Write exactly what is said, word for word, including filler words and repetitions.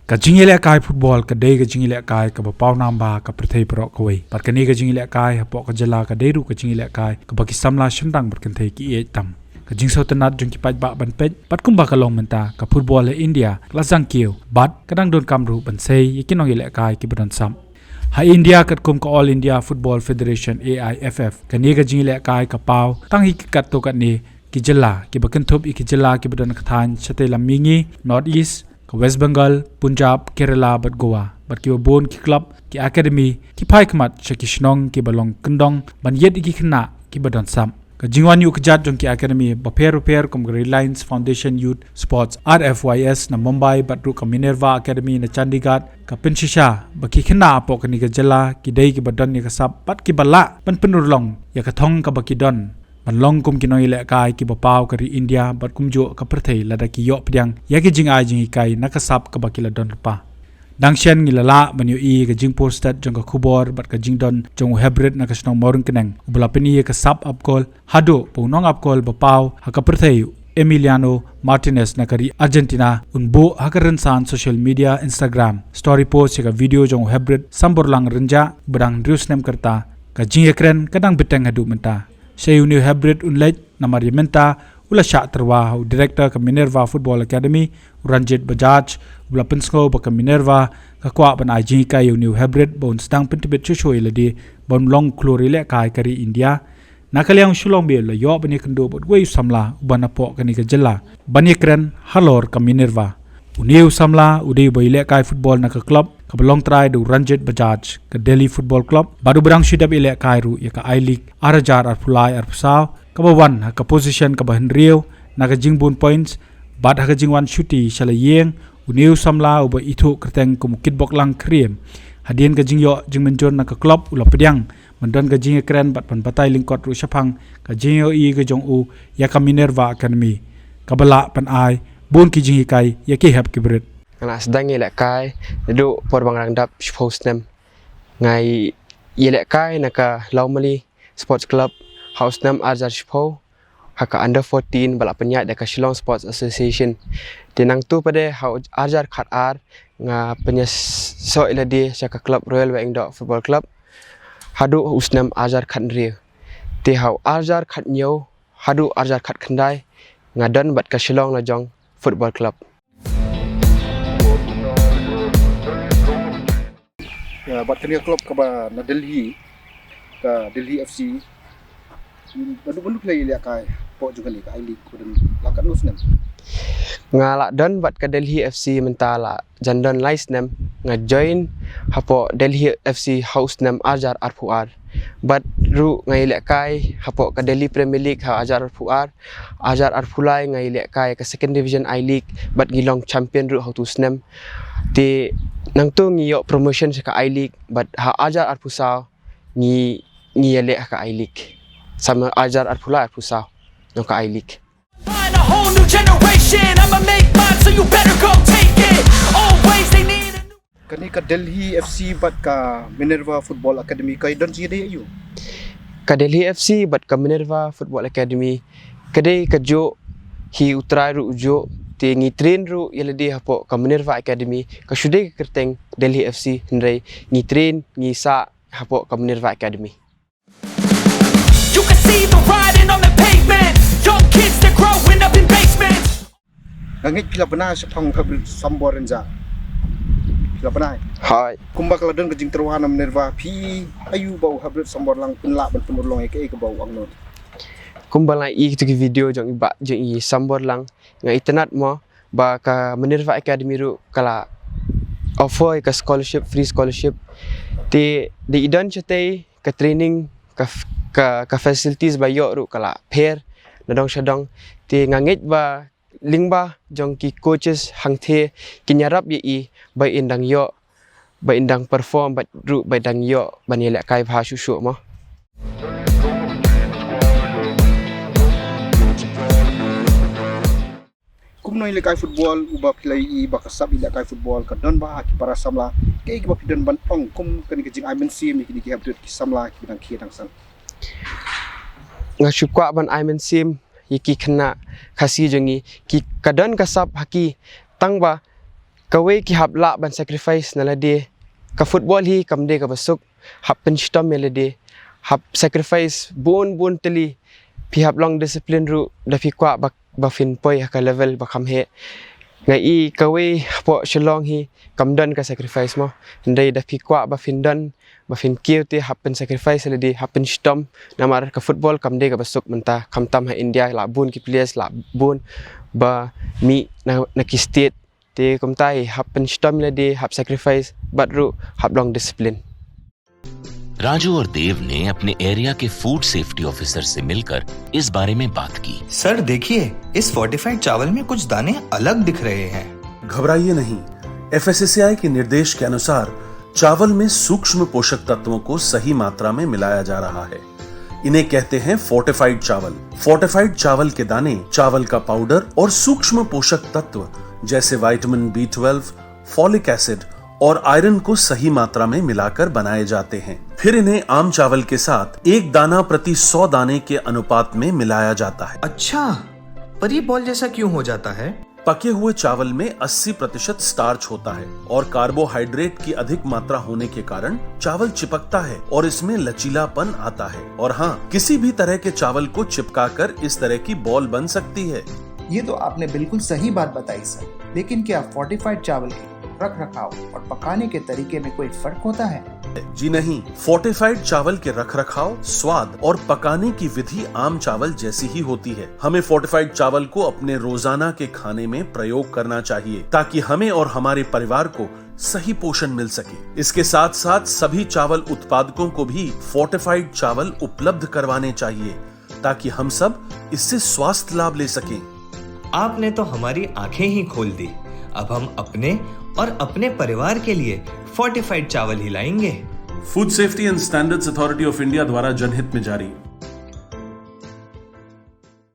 Ka jingïalehkai football ka dei ka jingïalehkai kaba paw nam bha ha ka pyrthei baroh kawei. Bad kane ka jingïalehkai hapoh ka jylla ka dei ruh ka jingïalehkai kaba ki samla shynrang bad kynthei ki ïeit tam. Ka jingsngewtynnad jong ki paidbah ban peit, bad kumba ka long mynta, ka football ha India ka la jang kiew, bad ka dang donkam ruh ban sei ïa ki nongïalehkai kiba don sap. Ha India katkum ka All India Football Federation, A I F F, kane ka jingïalehkai ka paw tang ïa ki katto katne ki jylla, kiba kynthup ïa ki jylla kiba don ka thaiñ shatei lam mihngi, North East, ka West Bengal, Punjab, Kerala bad Goa. Bad kiba bun ki club, ki academy ki phai khmat sha ki shnong kiba long kyndong ban ïit ïa ki khynnah kiba don sap. Ka jingwan ïuh kjat jong ki academy bapher bapher kum ka Reliance Foundation Youth Sports, R F Y S, na Mumbai, bad ruh ka Minerva Academy na Chandigarh, ka pynshisha ba ki khynnah hapoh kane ka jylla ki dei kiba don ïa ka sap bad kiba lah ban pynurlong ïa ka thong kaba ki don ban long kum ki nongïalehkai kiba paw ka ri India bad kumjuh ka pyrthei lada ki ïoh pdiang ïa ki jingai jinghikai na ka sap kaba ki la don lypa. Dang shen ngi la lah ban ïohi ïa ka jingpur stet jong ka khubor bad ka jingdon jong u Hebrid na ka shnong Mawryngkneng, uba la pyni ïa ka sap ap gol haduh ba u nongap gol ba paw ha ka pyrthei, u Emiliano Martinez na ka ri Argentina, un buh ha ka rynsan social media Instagram story post ïa ka video jong u Hebrid Samborlang Rynjah, uba dang hynriew snem ka rta. Ka jingïakren ka dang bteng haduh mynta. Shaei une u Hebrid un leit, namar ïa mynta u la shah tyrwa ha u director ka Minerva Football Academy, u Ranjit Bajaj, uba la pynsngew ba ka Minerva ka kwah ban ai jinghikai ïa une u Hebrid ba un sdang pyntbit shuh shuh ïa lade ban long u khlur ïalehkai ka ri India. Na ka liang u Shillong Bhei u la ïoh ban ïakynduh bad uwei u samla uba napoh kane ka jylla ban ïakren halor ka Minerva. Une u samla u dei uba ïalehkai football na ka club kaba long trai da u Ranjit Bajaj, ka Delhi Football Club, bad uba dang shu dep ïalehkai ruh ïa ka I-League ar hajar arphew lai arphew saw, kaba wan ha ka position kaba hynriew na ka jingbun points, bad ha ka jingwan shuti sha la ïing, une u samla uba ithuh kyrteng kum u Kitboklang Kyriem, hadien ka jingïoh jingmynjur na ka club, u la pdiang ban don ka jingïakren bad ban batai lyngkot ruh shaphang ka jingïohi ka jong u ïa ka Minerva Academy, kaba lah ban ai bun ki jinghikai ïa ki hep ki brit. Nga la sdang ïalehkai naduh por ba nga dang dap shiphew snem. Nga ïalehkai na ka Lawmali Sports Club ha u snem ar hajar shiphew, ha ka under fourteen ba la pynïaid da ka Shillong Sports Association. Te nangta pat ha u ar hajar khatar nga pynïasoh ïa lade sha ka club Royal Wahingdoh Football Club haduh u snem ar hajar khathynriew. Te ha u ar hajar khathynñiew haduh ar hajar khatkhyndai nga don bad ka Shillong Lajong Football Club. Ïa, bad kane ka club kaba na Delhi, ka Delhi F C, naduh mynno phi la ïalehkai hapoh jong kane ka I-League, ba don la katno snem? Nga la don bad ka Delhi F C mynta la jan don lai snem. Nga join hapoh Delhi F C ha u snem ar hajar arphew ar. Bad ruh nga ïalehkai hapoh ka Delhi Premier League ha ar hajar arphew ar, ar hajar arphew lai nga ïalehkai ka Second Division I-League bad ngi long champion ruh ha utu u snem. Te nangta ngi ïoh promotion sha ka I-League bad ha ar hajar arphew saw ngi, ngi ïaleh ha ka I-League. Sha ar hajar arphew lai arphew saw nong ka I-League. Find a whole new generation, I'ma make mine, so you better go take it. Always they need a new Kane ka Delhi F C bad ka Minerva Football Academy ka don jingïadei aïu? Ka Delhi F C bad ka Minerva Football Academy ka dei kajuh, hi u trai ruh ujuh. Te ngi train ruh ïa lade hapoh ka Minerva Academy, ka shu dei ka kyrteng Delhi F C hynrei ngi train, ngi sah hapoh ka Minerva Academy. You can see the writing on the pavement. Young kids, they're growing up in basements. Nga ngeit phi la bna shaphang u Hebrid Sambor Rynjah. Phi la bna? Hai. Kumba ka la don ka jingtyrwa na Minerva, phi aïu ba u Hebrid Samborlang pynlah ban pynurlong ïa kaei kaba u angnud? Kumba la i kito ki video jong i Bah, jong i Samborlang, nga itynnad mo ba ka Minerva Academy ruh ka la offer ïa ka scholarship, free scholarship. Te da i don shatei ka training, ka f-, ka, ka facilities ba ïoh ruh ka la pher nadong shadong. Te nga ngeit ba lyngba jong ki coaches hangtei kin ïarap ïa i ba in dang ïoh, ba in dang perform bad ruh ba dang ïoh ban ïalehkai bha shuh shuh mo. Kum u nongïalehkai football uba phi la ïohi ba ka sap ïalehkai football ka don bha ha ki para samla, kaei kaba phi don ban ong kum kane ka jingai mynsiem ïa kine ki hepdut ki samla kiba dang khie dang san? Nga shu kwah ban ai mynsiem ïa ki khynnah Khasi jong ngi, ki ka don ka sap ha ki, tang ba Kawei ki hap lah ban sacrifice na lade. Ka football hi kam dei kaba suk, hap pynshitom ïa lade, hap sacrifice bun bun tylli. Phi hap long discipline ruh da phi kwah ba, ba phin poi ha ka level ba kham heh. Nga i kawei hapoh Shillong hi kam don ka sacrifice mo. Hynrei da phi kwah ba phin don, ba phin kiew te hap pyn sacrifice lade, hap pynshitom. Namar ka football kam dei kaba suk mynta, khamtam ha India lah bun ki players lah bun ba mih na, na ki state. Te kumta hi hap pynshitom lade, hap sacrifice, bad ruh hap long discipline. Raju और देव ने अपने एरिया के food safety officer से मिलकर इस बारे में बात की। सर, देखिए, इस फोर्टिफाइड चावल में कुछ दाने अलग दिख रहे हैं। घबराइए नहीं। एफएसएसएआई के निर्देश के अनुसार चावल में सूक्ष्म पोषक तत्वों को सही मात्रा में मिलाया जा रहा है। इन्हें कहते हैं फोर्टिफाइड चावल। फोर्टिफाइड चावल के दाने चावल का पाउडर और सूक्ष्म पोषक तत्व जैसे vitamin B twelve, folic acid और आयरन को सही मात्रा में मिलाकर बनाए जाते हैं। फिर इन्हें आम चावल के साथ एक दाना प्रति सौ दाने के अनुपात में मिलाया जाता है। अच्छा, पर ये बॉल जैसा क्यों हो जाता है? पके हुए चावल में अस्सी प्रतिशत स्टार्च होता है और कार्बोहाइड्रेट की अधिक मात्रा होने के कारण चावल चिपकता है और इसमें लचीलापन आता है। और हाँ, किसी भी तरह के चावल को चिपकाकर इस तरह की बॉल बन सकती है। ये तो आपने बिल्कुल सही बात बताई सर, लेकिन क्या फोर्टिफाइड चावल के रख रखाव और पकाने के तरीके में कोई फर्क होता है? जी नहीं, फोर्टिफाइड चावल के रखरखाव, स्वाद और पकाने की विधि आम चावल जैसी ही होती है। हमें फोर्टिफाइड चावल को अपने रोजाना के खाने में प्रयोग करना चाहिए, ताकि हमें और हमारे परिवार को सही पोषण मिल सके। इसके साथ साथ सभी चावल उत्पादकों को भी फोर्टिफाइड चावल उपलब्ध करवाने चाहिए, ताकि हम सब इससे स्वास्थ्य लाभ ले सकें। आपने तो हमारी आंखें ही खोल दी। अब हम अपने और अपने परिवार के लिए फोर्टिफाइड चावल ही लाएंगे। Food Safety and Standards Authority of India द्वारा जनहित में जारी।